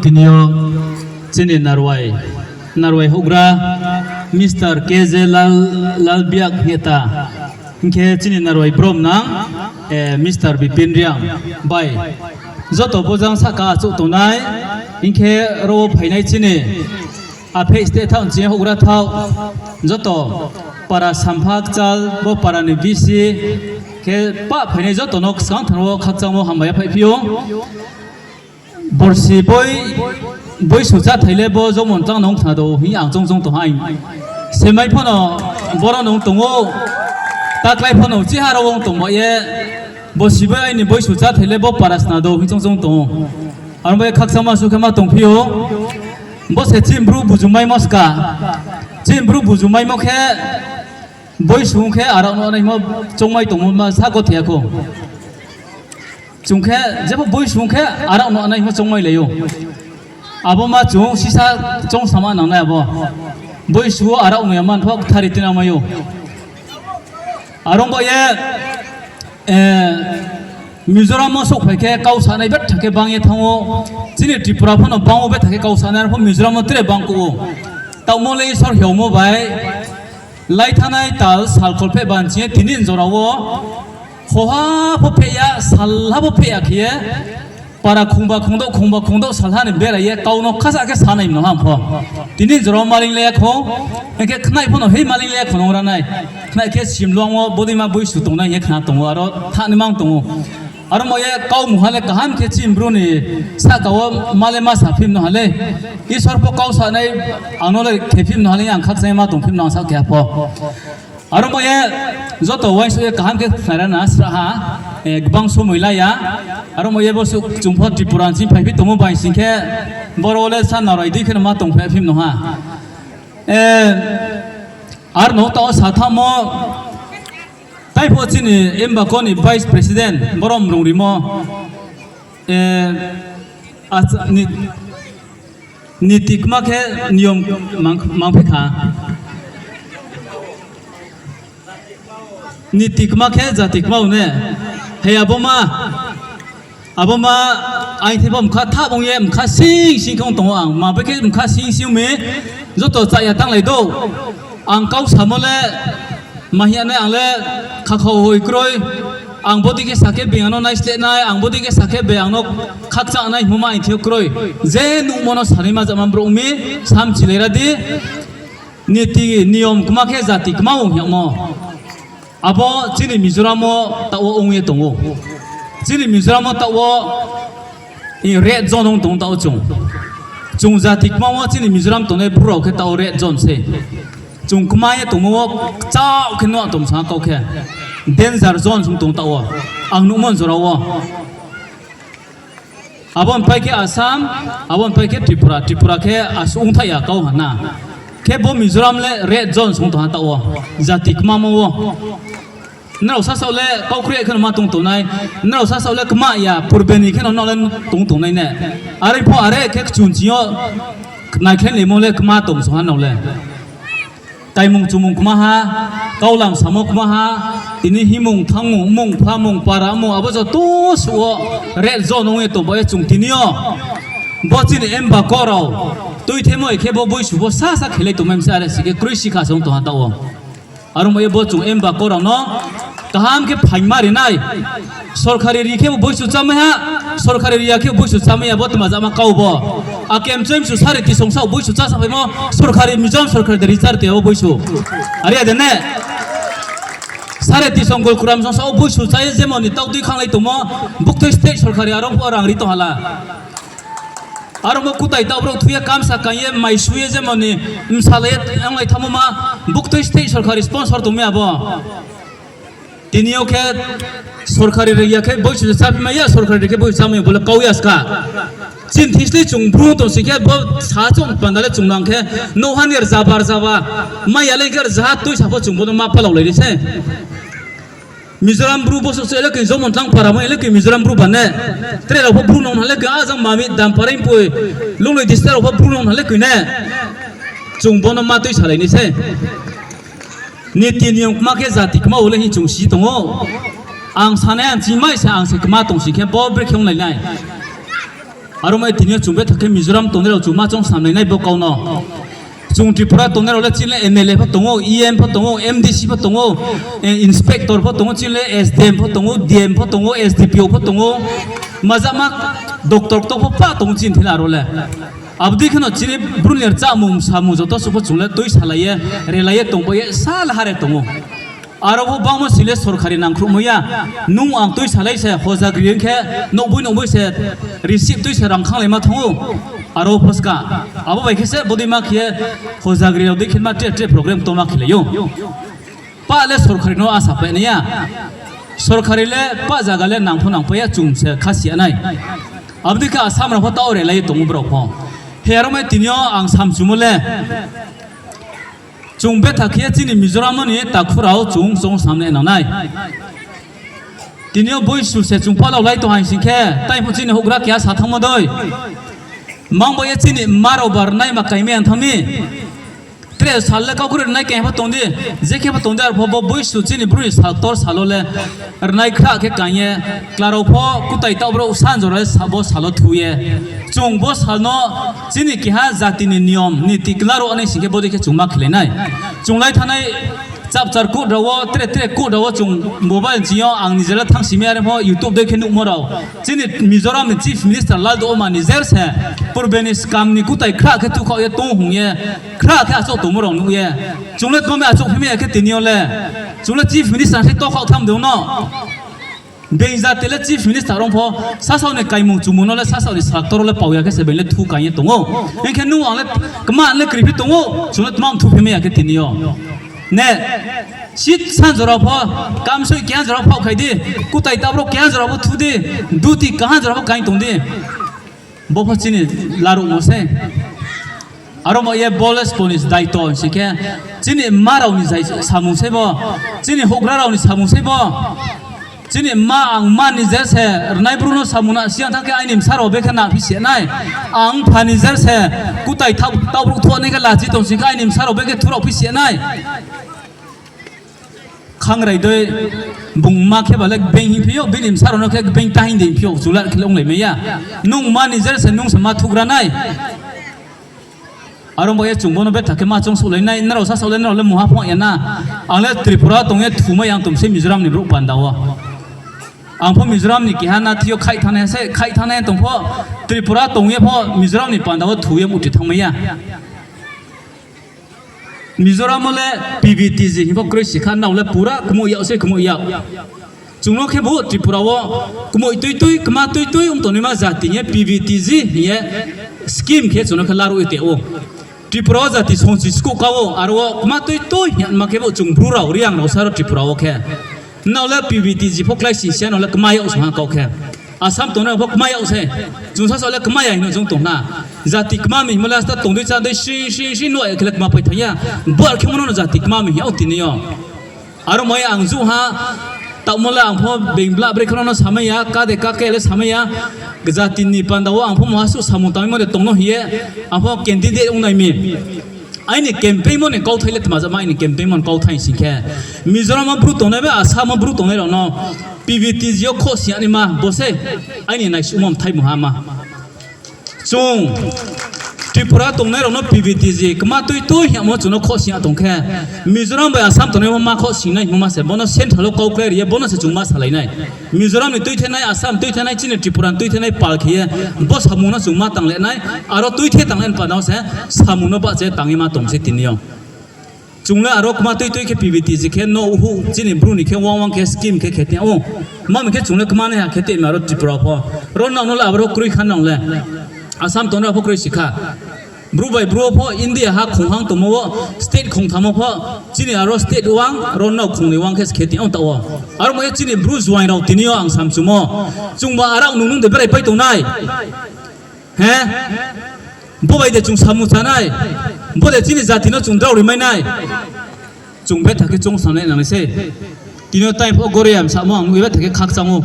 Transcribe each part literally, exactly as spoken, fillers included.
Tini yo chini narwai, narwai houhgra Mister K J Lal, Lalbiak Heta, hing khe chini narwai brom nang, eh, Mister Bipin Reang bai joto bo jang sahka achouh tongnai, hing khe ro wo phainai chini apheh state thaoh, chini houhgra thaoh, joto para sampha kchal, bo para ni V C khe pah phainai joto no skangther wo khakchangmo hambai yaphaihphi ou. Borsi boi, boisu cháthai le bo Jomon tlang no ong khna do hing ang choung choung tong ha. Semai phano boro no ong tong ou, taklái phano chiha ro ong tong ba ye, borsi boi aini boisu cháthai le bo para sna do hing choung choung tong ou. Aro bai khakchangma suh khe ma tongphi ou. Bo se chini Bru bujumaimo ska. Chini Bru bujumaimo khe boisu ong khe arao no naimo choungmai tongmo ma sa kothe ya khou. Chung khe jepho boisu ong khe arao no naimo choungmailai ou. Abo ma chung sisa choungsama nangnai abo. Boisu wo arao no ya man pho kthari tina mai ou. Aro bo ye, eh, Mizoram wo souhphai khe kau sanai betha khe bang ye thanng ou. Chini Tripura phano bang ou betha khe kau sanai, arpho Mizoram wo tre bang kuh ou. Taohmo le Isor hiaomo bai, lai thanngnai tal sal kholpheh ba nching ye tini jora wo, hoha pho pheh ya, salha pho pheh ya khe ye, para khongba khongdouh, khongba khongdouh salha ni bera ye kau no khasa khe sanai mno ham pho. Tini jora wo maleing le ya khou, hing khe khnai phano hei maleing le ya khou nung ra nai. Khnai khe Simlong wo bodeima boisu tongnai hing ye khna tong ou, aro thanng ni mang tong ou. Aro mo ye kau mungha le kaham khe chini Bru ni sahka wo ma le ma saphim no ha le. Isor pho kau sanai ang no le khephim no ha le, ang khakchangma tongphim no ang sa khe ha pho. Aro mo ye joto uaingsouh ye kaham khe khnai ra na srah ha, eh, gbang somoi la ya. Aro mo ye bo suh chung pho Tripura nching phaiphi tongmo bai sing khe boro wo le sa narai dei khe no ma tongphai phim no ha. Eh, aro no taoh wo sa thanngmo, tai pho chini Embako ni Vice President boro mrung rimo, eh, acha-, ni-, niti kma khe niyom mang-, mangphi kha. Niti kma khe jati kma ou ne. Hei abo ma, abo ma, aini thebo mkha thah ong ye mkha sing sing khe ong tong ou ang. Ma bai khe mkha sing sing mi, joto chaya tanglai dou. Ang kau samo le, ma hing ya nai ang le, khakhau hoi kroi. Ang bodei khe sa khe beng ang no naisleh nai, ang bodei khe sa khe beng ang no khakchang nai hingmo ma aini thing yo kroi. Je nuhmo no sanaima jama brouh ong mi, samchilai ra di. Niti niyom kma khe jati kma ong hingmo. Abo chini Mizoram wo taoh wo ong ye tong ou. Chini Mizoram wo taoh wo, eh, red zone ong tong ou taoh wo chung. Chung jati kma wo chini Mizoram tongnai bru rao khe taoh wo red zone se. Chung kma ye tongmo wo kchaoh khe nuh tong sa kau khe. Danger zone song tong taoh wo. Ang nuhmo jora wo. Abo ni pai khe Assam, abo ni pai khe Tripura, Tripura khe asuh ongthaih ya kau ha na. Khe bo Mizoram le red zone song tong ha taoh wo. Jati kmamo wo. Nrao sasaoh le kau kri khe no ma tong tongnai. Nrao sasaoh le kma ya, purbe ni khe no nrao le tong tongnai ne. Are pho are khe kchun ching yo naikhlai naimo le kma tong song ha nrao le. Taimung chumung kma ha, kaulam samo kma ha, tini himung, thangmung, mmung, phamung, para mmung, abo joto suh wo red zone ong ye tong ba ye chung tini yo. Bo chini emba ko rao, tuithemo khe bo boisu bo sasa khelai tongmai mse are si khe kroi sikha se ong tong ha taoh wo. Aro mo ye bo chung emba ko rao no kaham khe phaingma ri nai. Sorkari ri khe bo boisu chámai ha, sorkari ri ya khe bo boisu chámai ya, bo tma jama kau bo. Ake mchoi mchu sare tisong sao boisu chá saphaimo, sorkari Mizoram sorkari de ri char te abo boisu. Are ya de ne? Sare tisong Golkuram song sao boisu chá ye jemon ni tautui khanglai tongmo, buktui state sorkari aro pho rang ri tong ha la. Aro mo kutai taoh brouh thui ye kamsa kaing ye mai su ye jemon ni msalai ye onglai thanngmo ma, buktui state sorkari sponsor tongmai ya bo. Tini yo khe sorkari ri ya khe boisu se cháphi mai ya, sorkari ri khe boisu chámai ya, bo le kau ya ska. Chini thisli chung bru tong si khe bo sa chung panda le chung nang khe nouh ha ni rzaba rzaba mai ya le khe rzaha tuisa pho chung bo no ma palaolai ri se. Mizoram bru bosuh se le koi Jomon tlang para mo le koi Mizoram bru ba ne. Tre rao pho bru nong ha le koi ajang mami dam parai poi. Lunglei district rao pho bru nong ha le koi ne. Chung bo no ma tuisalai ni se. Niti niyom kma khe jati kma wo le hing chung si tong ou. Ang sanai ang chimai se ang se kma tong si khe bo brekhe onglai nai. Aro mai tini yo chung betha khe Mizoram tongnai rao chung ma choung samlai nai bo kau no. Chung Tripura tongnai rao le chini le M L A pho tong ou, E M pho tong ou, M D C pho tong ou, inspector pho tong ou, chini le S D M pho tong ou, D M pho tong ou, S D P O pho tong ou, majama doctor kto pho pa tong ou chini thing le aro le. Abo dei khe no chini Bru ni rchahmung samung joto suh pho chung le tuisalai ye, relai ye tongbai ye sal ha re tong ou. Aro pho bangmo sing le sorkari nangkhruhmo ya. Nung ang tuisalai se hojagri ong khe, nouhboi nouhboi se receipt tui se rang khanglai ma thanng ou. Aro pho ska. Abo bai khe se bodei ma khe ye hojagri rao dei khe ma tre tre program tongma khelai ou. Pa le sorkari no asa pai nai ya. Sorkari le pa zaga le nang pho nangpai ya, chung se khasi ya nai. Abo dei khe Assam rao pho taoh relai ye tong ou brao pho. He aro mai tini yo ang samchumo le chung betha khe ye chini Mizoram ni takhu rao chung choung samlai nang nai. Tini yo boisu se chung palaolai tong hai sing khe, tai pho chini houhgra keha sa thanngmo dei. Mang bai ye chini mma rao ba rnai ma kaimai ang thanng mi. Tre sal le kau kri rnai khe pho tong di, je khe pho tong di, arpho bo boisu chini Bru ni sal ktor sal wo le rnai khra khe kaing ye, chla rao pho kutai taoh brouh sanjora le sa bo sal wo thu ye. Chung bo sal no chini keha jati ni niyom niti kla ruh nai sing khe bodei khe chung ma khelai nai. Chung lai thanngnai chapchar court rao wo, tre tre court rao wo chung mobile ching yo ang nije le thanngsi mi are pho YouTube dei khe nuhmo rao. Chini Mizoram ni Chief Minister Lalduhoma ni jer se purbe ni skam ni kutai khra khe thukhaoh ye tong hung ye, khra khe achouh tongmo rao nuh ye. Chung le tma mi achouh phi mai ya khe tini yo le. Chung le Chief Minister se tokhaoh tham de no. Being jati le Chief Minister ong pho, sasaoh ni kaimung chumung no le sasaoh ni sal ktor wo le pau ya khe se being le thu kaing ye tong ou. Hing khe nung ang le kma le kri phi tong ou, chung le tma mthu phi mai ya khe tini yo. Ne, seat sanjora pho, kamsoi keha jora pho khai di, kutai taoh brouh keha jora pho thu di, duty kaha jora pho kaing tong di. Bo pho chini laruhmo sei. Aro mo ye bo le sbo ni daito sing khe, chini mma rao ni samung sei bo, chini houhgra rao ni samung sei bo. Chini mma ang mma ni jer se rnai Bru no samung na siya thanng khe aini bsa rao bekhe na phi se nai. Ang pha ni jer se kutai taoh brouh thuh nai khe lachi tong sing khe aini bsa rao bekhe thurao phi se nai. Khangrai dei, bung mma khe ba le gbeing hing phi ou, bini bsa rao no khe gbeing ta hing di hing phi ou, chulat khe le onglai mai ya. Nung mma ni jer se nung se ma thuhgra nai. Aro bo ye chung bo no betha khe ma choung souhlai nai, nrao sasaoh le nrao le mungha phung ya na. Ang le Tripura tong ye thumai ang tong se Mizoram ni brouh panda wo. Ang pho Mizoram ni keha na thi yo khaih thanngnai se, khaih thanngnai tong pho, Tripura tong ye pho Mizoram ni panda wo thu ye muhti thanngmai ya. Mizoram wo le P V T G hing pho kroi si kha, nrao le pura kmoih yag se kmoih yag. Chung no khebu Tripura wo kmoih tuitui, kma tuitui ong tongnaima jati hing ye P V T G hing ye scheme khe chung no khe laruh ye te ou. Tripura wo jati songchi skuh ka ou, aro wo kma tuitui hing ye ma khebu chung Bru rao, Reang rao sa ro Tripura wo khe. Nrao le P V T G pho klái si siya, nrao le kma yag song ha kau khe. Assam tongnai rao pho kma yag se. Chung sasaoh le kma ya hing no chung tong na. Jati kma mi hingmo le asta tong dei chá dei sing sing sing nuh ya khe le kma pai thanng ya. Bar khe mo no jati kma mi hing ya o tini yo. Aro mo ye ang juh ha, taohmo le ang pho being bla brei khe no samai ya, ka de ka ke le samai ya. Jati ni panda wo ang pho mungha suh samung tangmo de tong no hing ye, ang pho candidate ong nai mi. Aini campaign mo ni kauthai le tma jama aini campaign mo ni kauthai sing khe, Mizoram wo Bru tongnai bai Assam wo Bru tongnai rao no P V T G yo khoh sing ya naima bo se aini naisuhmo mthai mungha ma. Chung Tripura tongnai rao no P V T G kma tuitui hing yamo chung no khoh sing ya tong khe, Mizoram bai Assam tongnai pho ma khoh sing nai hingmo ma se, bo no central wo kau klái ri ye bo no se chung ma salai nai. Mizoram ni tuithenai, Assam tuithenai, chini Tripura ni tuithenai pal khe ye, bo samung no chung ma tang le nai, aro tuithe tang le panda wo se, samung no bahcha ye tang ye ma tong se tini yo. Chung le aro kma tuitui khe P V T G khe no uhu chini Bru ni khe wang wang khe scheme khe khe te ou. Ma mi khe chung le kma nai ha khe te mi aro Tripura pho. Ro nrao no le abo ro kroi kha nrao le. Assam tongnai rao pho kroi si kha. Bru bai Bru wo pho India ha khonghang tongmo wo state khongtham wo pho chini aro state wang ro nrao khongnoi wang khe se khe te ong taoh wo. Aro mo ye chini Bru juaing rao tini yo ang samchumo. Chungba arao nung nung de berai pai tongnai. He? Bo bai de chung samung cha nai? Bo de chini jati no chung drao rimai nai? Chung betha khe chung samlai nang nai se. Tini yo tai pho Goroya msamo ang nuh ye betha khe khakchang ou.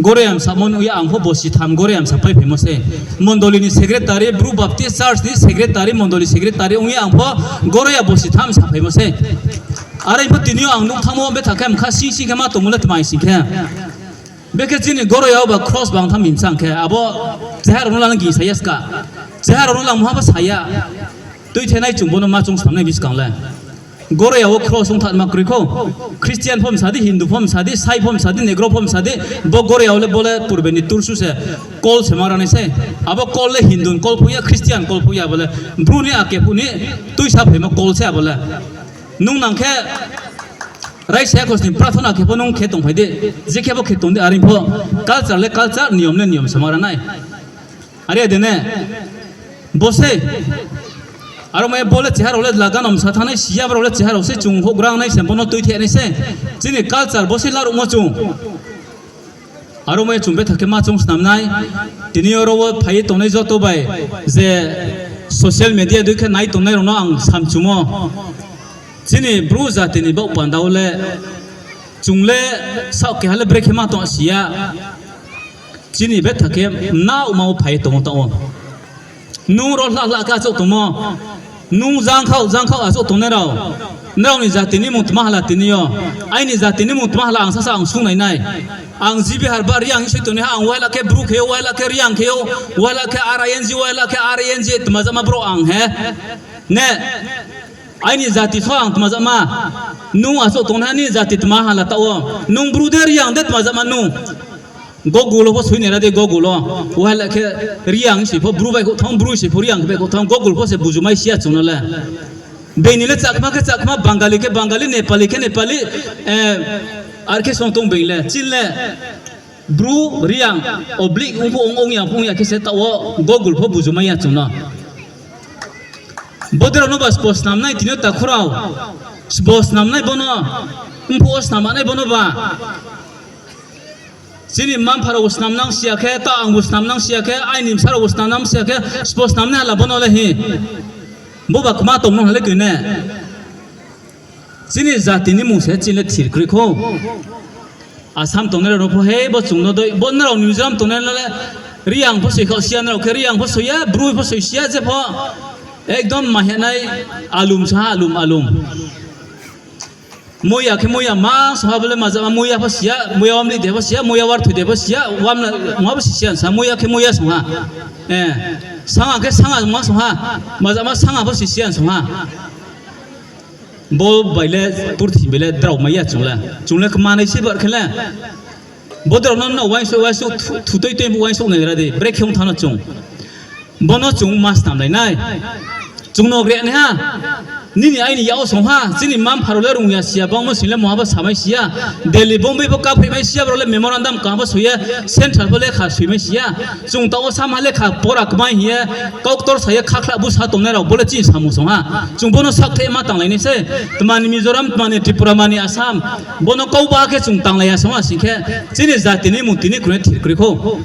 Goroya msamo nuh ye ang pho bosi tham Goroya msa paiphaimo se. Mondoli ni secretary, Bru Baptist Church ni secretary, mondoli secretary ong ye ang pho Goroya bosi tham saphaimo se. Are pho tini yo ang nuh thanngmo betha khe mkha sing sing khe ma tongmo le tma sing khe. Bekhe chini Goroi yao ba cross bang tham himsa hing khe, abo cheha rao no lang gingsa ya ska. Cheha rao no lang mungha pho sa ya. Tuithenai chung bo no ma choung snam nai buskang le. Goroi yao wo cross ong thanma kroi khou. Christian pho msa di, Hindu pho msa di, Sai pho msa di, Negro pho msa di, bo Goroi yao le bo le purbe ni tursu se, kol se ma ra nai sei. Abo kol le Hindu ni kol phuh ya, Christian kol phuh ya, abo le Bru ni ake phuh ni tuisa phaimo kol se abo le. Nung nang khe raisa khosning prathona khe pho nung khe tongphai di, je khe bo khe tong di, are pho culture le culture, niyom le niyom se ma ra nai. Are ya de ne? Bo se. Aro mai bo le cheha rao le laga no msa thanng nai, si ya brao le cheha rao se chung houhgra nai se, bo no tuithe nai se. Chini culture bo se laruhmo chung. Aro mai chung betha khe ma choung snam nai. Tini yo ro wo phai ye tongnai joto bai je social media dei khe nai tongnai rao no ang samchumo. Chini Bru jati ni baoh panda wo le chung le saoh keha le brekhe ma tong si ya. Chini betha khe mnaohma wo phai ye tong ou taoh wo. Nung ro hla hla khe achouh tongmo. Nung jangkhaoh jangkhaoh achouh tongnai rao. Nrao ni jati ni mung tma hala tini yo. Aini jati ni mung tma hala ang sasa ang sung nai nai. Ang G B Harbar Reang hing soi tongnaiha, ang waila khe Bru khe ou, waila khe Reang khe ou, waila khe R I N G, waila khe R I N G tma jama brouh ang he. Ne, aini jati so ang tma jama. Nung achouh tongnaiha ni jati tma hala taoh wo. Nung Bru de Reang de tma jama nung. Google wo pho soi nai ra di, Google wo. Waila khe Reang se pho Bru baihkhouh thanng, Bru se pho Reang baihkhouh thanng, Google pho se buju mai si ya chung no le. Being ni le Chakma khe Chakma, Bangali khe Bangali, Nepali khe Nepali, ar khe song tong being le. Chini le Bru, Reang, oblique ong pho ong, ong ya pho ong ya khe se taoh wo Google pho buju mai ya chung no. Bodei rao no ba sbo snam nai tini yo takhu rao. Sbo snam nai bo no. Mphuh wo snam nai bo no ba. Chini mma-mpha rao bo snam nang si ya khe, taoh ang bo snam nang si ya khe, aini bsa rao bo snam nang si ya khe, sbo snam nai hala bo no le hi. Bo ba kma tong no ha le koi ne. Chini jati ni mung se chini le thir kroi khou. Assam tongnai rao no pho he bo chung no dei, bo nrao Mizoram tongnai no le Reang pho soi khaoh si ya, nrao khe Reang pho soi ya, Bru pho soi si ya, je pho ekdom ma hing nai alum sa ha, alum, alum. Muiya khe muiya ma song ha bo le, majama muiya pho si ya, muiya wamlih de pho si ya, muiya warthoi de pho si ya, wamla mungha pho si si ya sa, muiya khe muiya song ha. Sanga khe sanga ma song ha, majama sanga pho si si ya song ha. Bo bai le purthimbi le drao mai ya chung le. Chung le kmanai se bar khe le. Bodei rao no no uaingsouh uaingsouh thu-, thutui tui bo uaingsouh nai ra di. Brekhe ong thanng no chung. Bo no chung ma snamlai nai. Chung no gre nai ha. Nini aini yak wo song ha. Chini mma-mpha rao le rung ya si ya, bangmo sing le mungha bo samai si ya. Delhi, Bombay pho kaphoihmai si ya, brao le memorandum kaham pho soi ye, central pho lekha soimai si ya. Chung taoh wo samha lekha pora kmai hing ye, kau ktor sa ye khakhla bu sa tongnai rao bo le chini samung song ha. Chung bo no saktheh ma tanglai nai se. Tma ni Mizoram, tma ni Tripura, tma ni Assam. Bo no kau ba khe chung tanglai ya song ha sing khe, chini jati ni mung tini kroi thir kroi khou.